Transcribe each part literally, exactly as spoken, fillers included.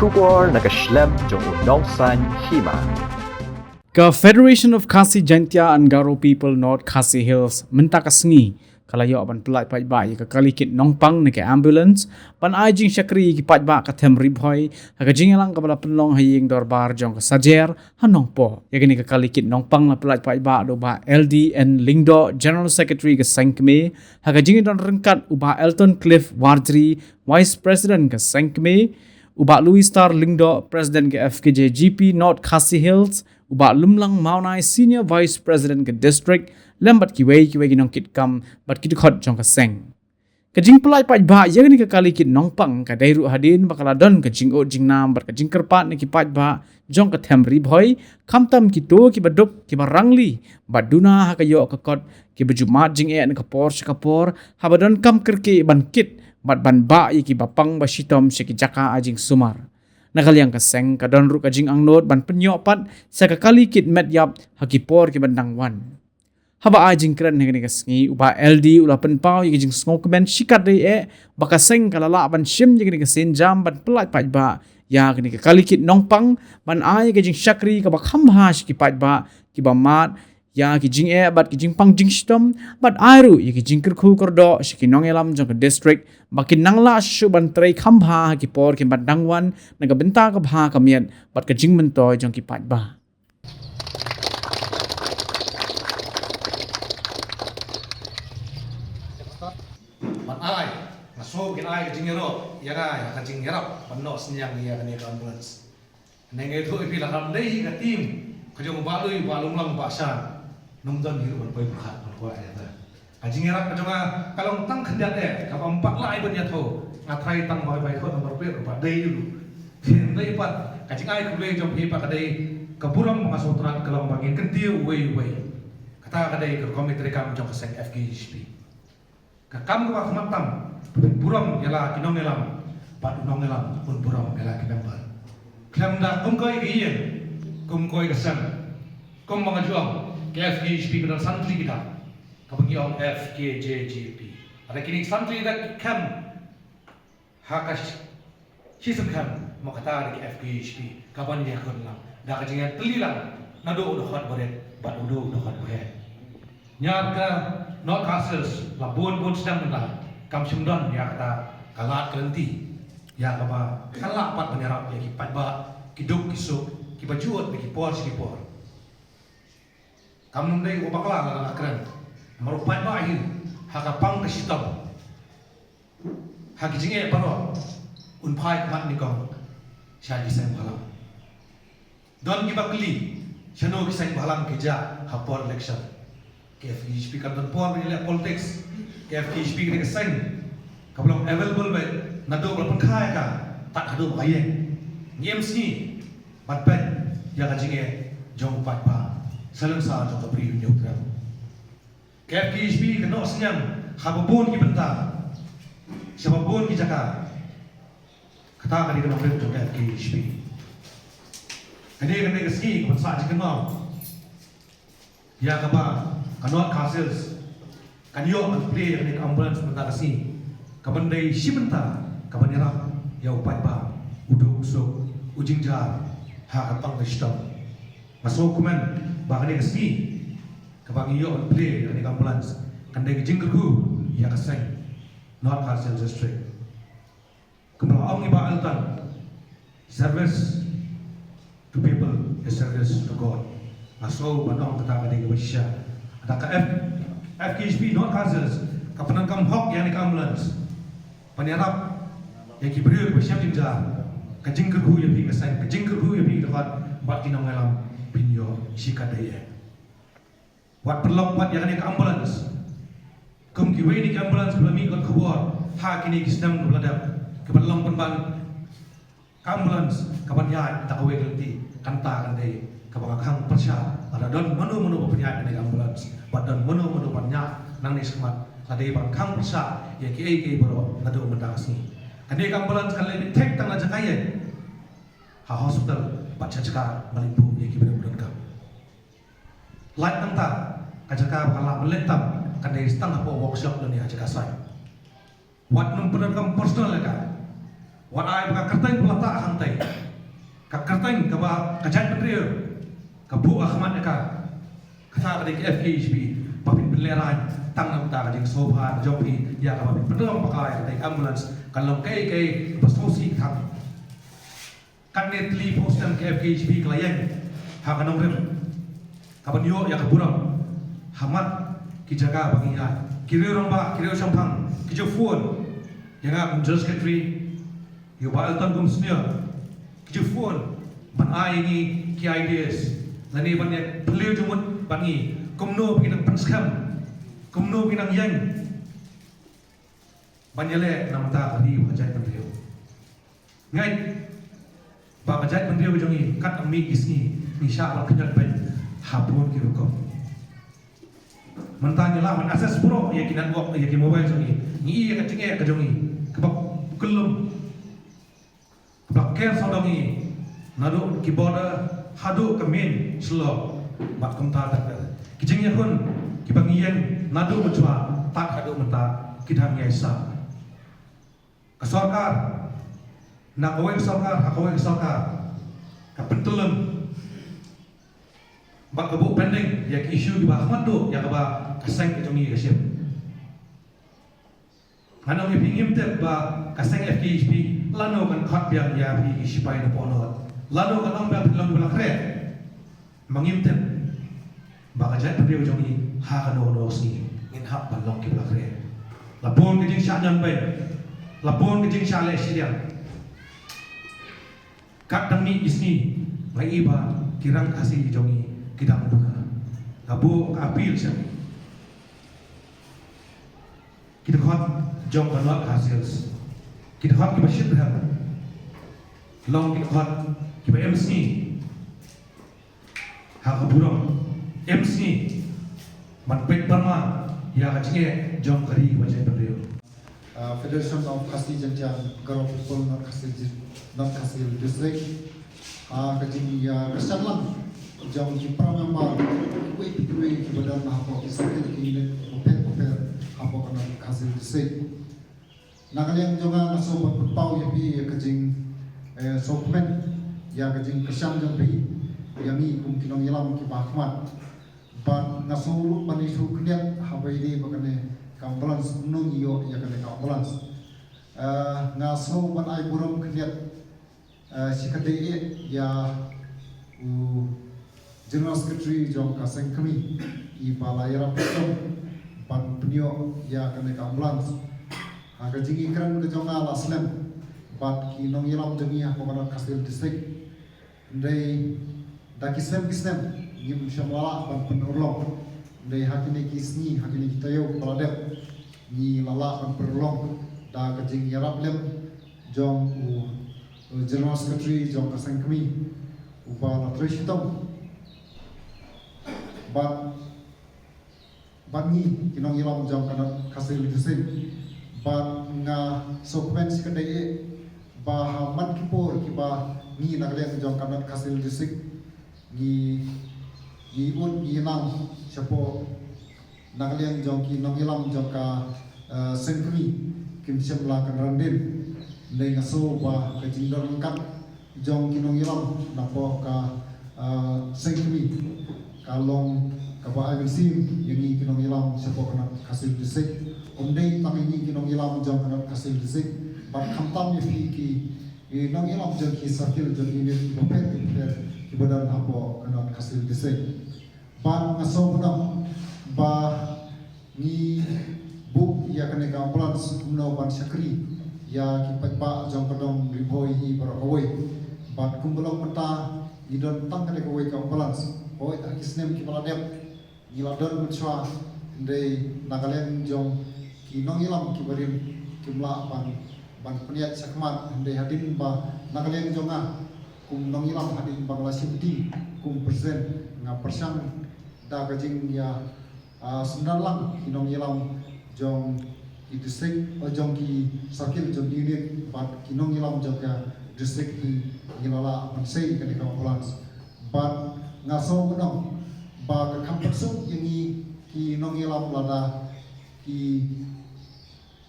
Khubor na ka shlem jong u nongsaiñ hima. Ka Federation of Khasi Jaintia and Garo People North Khasi Hills mynta ka sngi ka la ïoh ban pyllait paidbah ïa ka kali kit nongpang ne ka ambulance ban ai jingshakri ïa ki paidbah ka them Ri Bhoi ha ka jingïalang kaba la pynlong ha ïing dorbar jong ka Sajer ha Nongpoh. Ïa kane ka kali kit nongpang la pyllait paidbah da u Bah L D N Lyngdoh, General Secretary ka seng kmie, ha ka jingdon ryngkat u Bah Elton Cliff Warjri, Vice President ka seng kmie, u Bah Louis Star Lyngdoh, President ka F K J G P North Khasi Hills, u Bah Lumlang Mawnai, Senior Vice President ka District, lem bad kiwei kiwei ki nongkitkam bad ki dkhot jong ka seng. Ka jingpyllait paidbah ïa kane ka kali kit nongpang ka dei ruh hadien ba ka la don ka jingud jingnam bad ka jingkyrpad na ki paidbah jong ka them Ri Bhoi, khamtam kito kiba duk, kiba rangli bad duna ha ka ïoh ka kot, kiba ju mad jingeh na ka por sha ka por haba donkam kyrkieh ban kit bad ban bah ïa kiba pang ba shitom sha ki jaka ai jingsumar. Na ka liang ka seng ka don ruh ka jingangnud ban pynïoh pat sha ka kali kit met ïap ha ki por kiban dang wan. Haba ai jingkren ha kane ka sngi, u Bah L D u la pynpaw ïa ka jingsngewkmen shikatdei eh ba ka seng ka la lah ban shim ïa kane ka sienjam ban pyllait paidbah ïa kane ka kali kit nongpang ban ai ïa ka jingshakri kaba kham bha sha ki paidbah kiba mad ïa ki jingeh bad ki jingpang jingshitom, bad ai ruh ïa ki jingkyrkhu kyrdoh sha ki nongïalam jong ka district ba kin nang lah shuh ban trei kham bha ha ki por kiban dang wan na ka bynta ka bha ka miat bad ka jingmyntoi jong ki paidbah. Ban ai, nga sngew kin ai ka jingïaroh ïa nga ïa ka jingïarap ban noh synñiang ïa kane ka ambulance. Nangta nga ïathuh ïa phi, lada ym dei ka team ka jong u Bah Lui, Bah Lumlang, Bah Shan, ym don hi ruh ban poi pyrkhat ban kwah ïa ka. Ka jingïarap ka jong nga ka long tang khyndiat eh, kaba ym pat lah ban ïathuh. Nga tharai tang ba bai thoh namar phi ba dei ïa u. Phin dei pat ka jingai khublei jong phi pat ka dei ka burom ba nga sngewtynnat ka long ba ngin kyntiew uwei uwei. Kata ka dei ka rukom treikam jong ka seng F K J G P. Ka kam kaba khmat tam, phin burom ïa la ki nongïalam bad u nongïalam un burom ïa la ki member. Khlem da kum koi ka ïing, kum koi ka seng, kum ba nga ju ong, ka F K J G P ka don san tylli ki dak. Kaba ngi ong F K J G P. Lada kine ki san tylli ki dak ki khlem ha ka shi, shisien khlem, mo kata ka dei ka F K J G P kaban ïakhun lang da ka jingïatylli lang naduh u dkhot barit bad u dkhot baheh. Ñiar ka North Khasi Hills la bun bun sdang mynta kam shym don ïa kata ka lad ka lynti ïa kaba kan lah pat ban ïarap ïa ki paidbah ki duk ki suk kiba ju ot na ki por sha ki por. Kam nym dei u bakla lada nga kren. Namar u paidbah hi ha ka pang ka shitom, ha ki jingeh baroh un phai khmat nyngkong sha ki seng bhalang. Don kiba kylli shano ki seng bhalang ki jah ha por election. Ka F K J G P kam don por ban leh politics. Ka F K J G P ka dei ka seng kaba long available beit naduh ba la pynkha ïa ka tad haduh ba ka ïeng. Ngim sngi ban peit ïa ka jingeh jong u paidbah sha lyngsa jong ka Bri Hynñiewtrep. Ka F K J G P ka noh synñiang ha ba bun ki bynta, sha ba bun ki jaka. Kata ka dei ka nongrim jong ka F K J G P. Kane ka dei ka sngi kaban sah jingkynmaw ïa kaba ka North Khasi Hills kan ïoh ban plie ïa kane ka ambulance mynta ka sngi kaban dei shi bynta kaban ïarap ïa u paidbah, u duk u suk, u jynjar ha ka pang ka shitom. Nga sngewkmen ba kane ka sngi kaba ngi ïoh ban plie ïa kane ka ambulance kan dei ka jingkyrkhu ïa ka seng North Khasi Hills District. Kumba la ong i Bah Elton, service to people is service to God. Nga sngew ban ong kata ka dei kaba shisha. Kata ka F, F K J G P North Khasi Hills ka pyndonkam hok ïa kane ka ambulance ban ïarap ïa ki briew kiba shem jynjar. Ka jingkyrkhu ïa phi ka seng, ka jingkyrkhu ïa phi ka dkhot bad ki nongïalam, phin ïoh shi katdei eh. Wat pynlong pat ïa kane ka ambulance kum kiwei de ki ambulance kiba la mih kot khubor ha kine ki snem kiba la dep, kiba la long pynban ka ambulance kaban ïaid da kawei ka lynti. Kata kan dei kaba nga khang pyrshah, lada don mano mano ba pynïaid kane ka ambulance bad don mano mano ban ïaid nangne shakhmat, la dei ban khang pyrshah ïa kiei kiei baroh naduh mynta ka sngi. Kane ka ambulance kan leit beit thik tang na jaka ïeng ha hospital bad sha jaka ban leit buh ïa ki briew ba donkam. Lait nangta, ka jaka ba ka lah ban leit tam kan dei tang hapoh workshop lane ha jaka site. Wat nym pyndonkam personal ïa ka. Wat ai ba ka kyrteng ba la tah hangtei. Ka kyrteng kaba ka jaitbynriew ka buh ha khmat ïa ka. Kata ka dei ka F K H P ba phin pynlehrain tang na ka bynta ka jingsngewbha ka jong phi ïa kaba phin pynlong bakla ïa ka ambulance kan long kaei kaei ba sngewsih ka thang. Katne tylli phew snem ka F K H P ka la ïeng ha ka nongrim kaban ïoh ïa ka burom ha khmat ki jaka ba ngi ïaid. Ki riew rangbah, ki riew shemphang ki ju phone ïa nga kum General Secretary, ïa u Bah Elton kum senior, ki ju phone ban ai ïa ngi ki ideas lane ban ïa phylliew jingmut bad ngi kumno ba ngi nang pynskhem, kumno ba ngi nang ïeng ban ïaleh na ka bynta ka ri bad ka jaitbynriew. Ngeit ba ka jaitbynriew jong ngi kat nang mih ki sngi ngi shah ban khñiot beiñ ha bun ki rukom. Mynta ngi lah ban access baroh ïa ki network, ïa ki mobile jong ngi. Ngi i ïa ka jingeh ka jong ngi kaba kyllum, kaba ker sawdong ngi, naduh ki border haduh ka main Shillong bad kumta ter ter. Ki jingïakhun kiba ngi ïeng naduh mynshwa tad haduh mynta ki dang ïai sah. Ka sorkar, na kawei ka sorkar ha kawei ka sorkar, ka pyntyllun bad ka buh pending ïa ki issue kiba ha khmat duh ïa kaba ka seng ka jong ngi ka shim. Ngan ong ïa phi, ngim tip ba ka seng F K H P lano kan khot biang ïa phi ki shipai na Pohnod, lano kan ong biang phi long kiba la khreh. Ma ngim tip ba ka jaitbynriew jong ngi ha kano kano ka sngi ngin hap ban long kiba la khreh. La bun ka jingshah ñion beiñ, la bun ka jingshah leh shiliang. Kat dang mih ki sngi nga i ba ki rang Khasi jong ngi ki dang duna. Nga buh ka appeal sha ki dkhot jong ka North Khasi Hills, ki dkhot kiba shitrhem, long ki dkhot kiba em sngi ha ka burom, em sngi ban peit pyrma ïa ka jingeh jong ka ri bad jaitbynriew. Uh, Federation of Khasi Jaiñtia Garo People, North Khasi Ji-, North Khasi Hills District. Uh, ka jingïakyrshan lang jong ki para member kiwei pa kiwei kiba don hapoh ki circle, ki unit bapher bapher hapoh ka North Khasi Hills District. Na ka liang jong nga, nga sngewbha ban pynpaw ïa phi ïa ka jing, eh, sngewkmen ïa ka jingkyrshan jong phi ïa ngi kum ki nongïalam kiba ha khmat. Bad nga sngew ruh ban ïathuh khyndiat haba ïadei bad kane ka ambulance, kumno ngi ïoh ïa kane ka ambulance. Eh, nga sngew ban ai burom khyndiat, eh, shi kynta eh ïa u General Secretary jong ka seng kmie, i ba la ïarap ban pynïoh ïa kane ka ambulance. Ha ka jingïakren ka jong nga la slem bad ki nongïalam jong ngi hapoh ka North Khasi Hills District. Hynrei da ki snem ki snem ngim shym la lah ban pynurlong. Hynrei ha kine ki sngi, ha kine ki taïew ba la dep, ngi la lah ban pynurlong da ka jingïarap lem jong u, u General Secretary jong ka seng kmie, uba la trei shitom. Bad bad ngi ki nongïalam jong ka North Khasi Hills District. Bad nga sngewkmen shi kynta eh ba ha man ki por kiba ngi na ka liang jong ka North Khasi Hills District ngi, ngi ud ngi nang shapoh na ka liang jong ki nongïalam jong ka, eh, seng kmie kim shym la kynran dien. Hynrei nga sngew ba ka jingdon ryngkat jong ki nongïalam napoh ka, ah, seng kmie ka long kaba ai mynsiem ïa ngi ki nongïalam shapoh ka North Khasi Hills District. Ym dei tang ïa ngi ki nongïalam jong ka North Khasi Hills District, bad khamtam ïa phi ki, ki nongïalam jong ki circle, jong ki unit bapher bapher kiba don hapoh ka North Khasi Hills District. Bad nga sngewbha ba ngi buh ïa kane ka ambulance kumno ban shakri ïa ki paidbah jong ka dong Ri Bhoi hi baroh kawei. Bad kumba long mynta ngi don tang kane kawei ka ambulance. Hooid, ha ki snem kiba la dep ngi la don mynshuwa, hynrei na ka liang jong ki nongïalam kiba rim kim lah ban, ban pynïaid shakhmat, hynrei hadien ba na ka liang jong nga kum nongïalam, hadien ba nga la shim bynta kum president, nga pyrshang da ka jingïa, ah, synran lang ki nongïalam jong ki district, oh, jong ki circle, jong ki unit, bad ki nongïalam jong ka district hi, ngi la lah ban sei kane ka ambulance. Bad nga sngewbha ba ka kham pynsuk ïa ngi ki nongïalam lada ki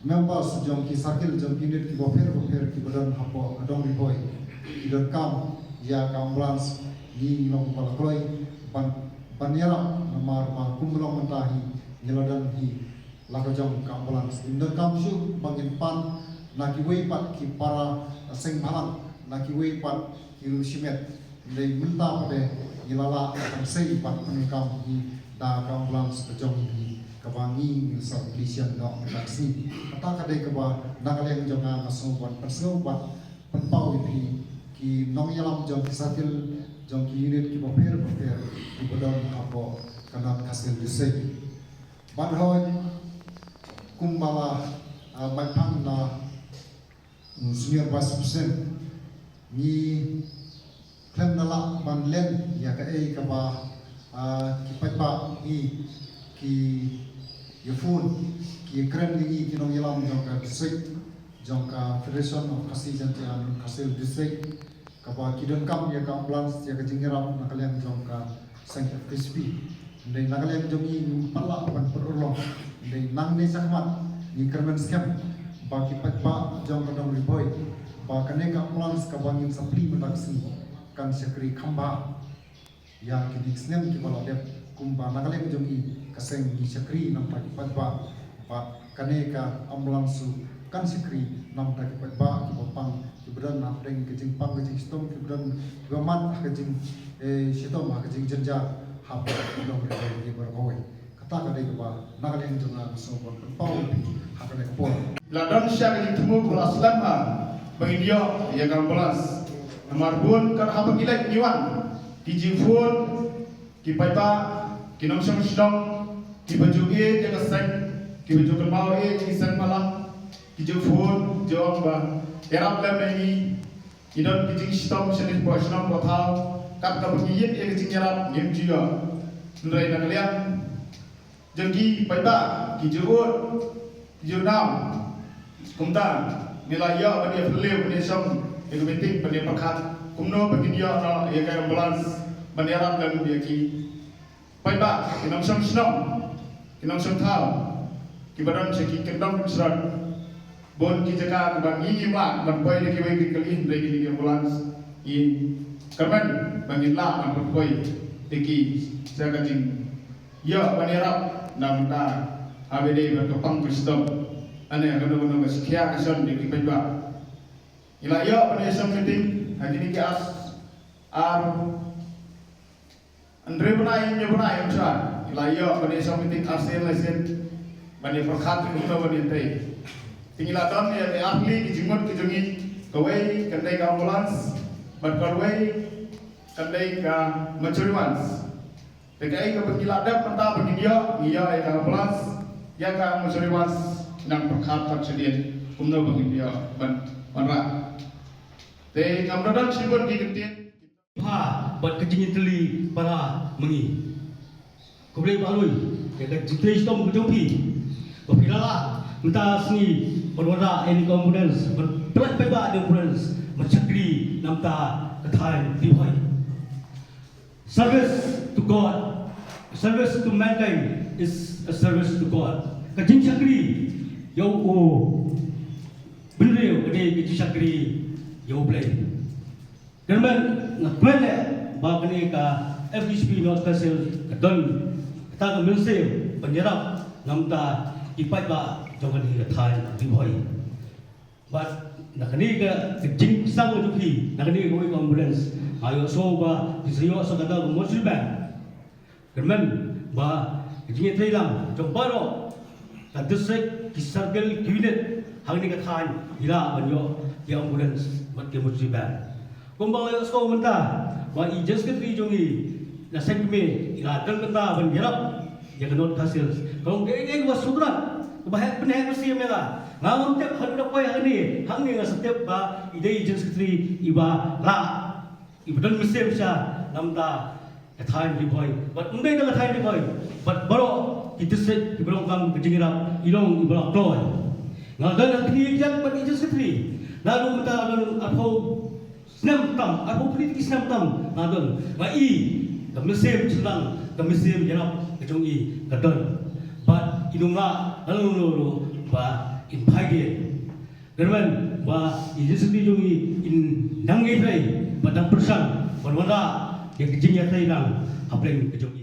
members jong ki circle, jong ki unit kiba pher ba pher kiba don hapoh ka dong Ri Bhoi. Ki donkam ïa ka ambulance, ngi long ba la kloi ban, ban ïarap, namar ba kum long mynta hi ngi la don hi la ka jong ka ambulance. Ngim donkam shuh ba ngin pan na kiwei pat ki para seng bhalang, na kiwei pat ki riewshimet. Hynrei mynta pat de ngi la lah ban sei ban pyndonkam hi da ka ambulance ka jong hi kaba ngi ngi sa pynlong noh mynta ka sngi. Kata ka dei kaba na ka liang jong nga nga sngew ban pynsngew bad pynpaw ïa phi ki nongïalam jong ki circle, jong ki unit kiba pher bapher kiba don hapoh ka North Khasi Hills District. Bad hooid, kumba la, ah, ban phang na, mm, Senior Vice President, ngi khlem da lah ban len ïa kaei kaba, ah, ki paidbah ngi ki ïa phone, ki ïa kren ïa ngi ki nongïalam jong ka district, jong ka Federation of Khasi Jaintia and Khasi Hills District, kaba ki donkam ïa ka ambulance, ïa ka jingïarap na ka liang jong ka seng F K J P. Hynrei na ka liang jong ngi ngim pat lah ban pynurlong. Hynrei nangne shakhmat ngi kyrmen skhem ba ki paidbah jong ka dong Ri Bhoi, ba kane ka ambulance kaba ngin sa plie mynta ka sngi kan shakri kham bha ïa kine ki snem kiba la dep, kumba na ka liang jong ngi ka seng ngi shakri namar ki paidbah. Bad kane ka ambulance ruh kan shakri namar ki paidbah kiba pang, kiba don hapdeng ka jingpang ka jingshitom, kiba don, kiba mad ha ka jing, eh, shitom ha ka jingjynjar hapoh ka dong Ri Bhoi, Ri Bhoi. Kata ka dei kaba na ka liang jong nga nga sngew ban pynpaw ïa phi ha kane ka por. La don sha ka jingthmu ba la slem ha ba ngin ïoh ïa ka ambulance. Namar bun kat haba ngi leit ngi wan, ki jingphone, ki paidbah, ki nongshong shnong, kiba ju ïeit ïa ka seng, kiba ju kynmaw ïeit ïa ki seng bhalang, ki ju phone, ju ong ba ïarap lem ïa ngi. Ngi don ki jingshitom shane hapoh shnong hapoh thaw, kat kaba ngi ïeit ïa ka jingïarap ngim ju ïoh. Hynrei na ka liang jong ki paidbah, ki ju ud, ki ju nam. Kumta ngi la ïoh ban ïa phylliew, ban ïa shong ïa ka meeting, ban ïa pyrkhat kumno ba ngin ïoh noh ïa ka ambulance ban ïarap lem ïa ki paidbah, ki nongshong shnong, ki nongshong thaw, kiba don sha ki kyndong kynshrang. Bun ki jaka kiba ngi ngim lah ban poi da kiwei ki kali, hynrei kine ki ambulance ngi kyrmen ba ngin lah ban poi da ki sha ka jingïoh ban ïarap na bynta haba ïadei bad ka pang ka shitom. Lane kano kano ka shikha ka shon da ki paidbah. Ngi la ïoh ban ïa shong meeting ha kine ki ar, ar Hynriew bnai, hynñiew bnai, ym shwa. Ngi la ïoh ban ïa shong meeting arsien laisien ban ïa pyrkhat kumno ban ïa tei. Te ngi la don ïa ka artylli ki jingmut ki jong ngi, kawei kan dei ka ambulance, bad kawei kan dei ka mortuary vans. Te kaei kaba ngi la dep mynta ba ngin ïoh, ngi ïoh ïa ka ambulance, ïa ka mortuary vans nang pyrkhat pat shadien kumno ba ngin ïoh ban wanrah. Te ngam da don shibun ki kyntien. Pha bad ka jingïatylli para ma ngi. Khublei ba lui ïa ka jingtrei shitom ka jong phi. Ba phi la lah mynta sngi ban wanrah ïa ka ambulance, ban pynlait paidbah ïa ka ambulance ban shakri na bynta ka thaiñ Ri Bhoi. Service to God, service to mankind is a service to God. Ka jingshakri ïa u bynriew ka dei ka jingshakri ïa U Blei. Kyrmen nga kmen eh ba kane ka F K J P North Khasi Hills ka don kata ka mynsiem ban ïarap na bynta ki paidbah jong kane ka thaiñ Ri Bhoi. Bad na kane ka jingsang jong phi, na kane kawei ka ambulance, nga ïohsngew ba ki sa ïoh sa kata ka mortuary van. Kyrmen ba ka jingïatreilang jong baroh ka district, ki circle, ki unit ha kane ka thaiñ ngi lah ban ïoh ki ambulance bad ki mortuary van. Kumba nga ïohsngew mynta ba i General Secretary jong ngi na seng kmie i la don bynta ban ïarap ïa ka North Khasi Hills. Ka long kaei kaei kaba sngewtynnat, kaba heh pynheh mynsiem ïa nga. Nga ngam tip haduh da poi hangne, hangne nga sa tip ba i dei i General Secretary iba lah, iba don mynsiem shisha na bynta ka thaiñ Ri Bhoi, bad ym dei tang ka thaiñ Ri Bhoi, bad baroh ki district kiba long kam ka jingïarap, i long iba la kloi. Nga don ha kane ka jaka bad i General Secretary naduh mynta, nga don arphew snem tam, arphew hynriew tylli ki snem tam nga don. Nga i ka mynsiem shynrang, ka mynsiem ïarap ka jong i ka don. Bad i ym lah lano lano ruh ba in phai dien. Kyrmen ba i General Secretary jong ngi in Dang ïatrei bad dang pyrshang ban wanrah ïa ka jingïatrei lang hapdeng ka jong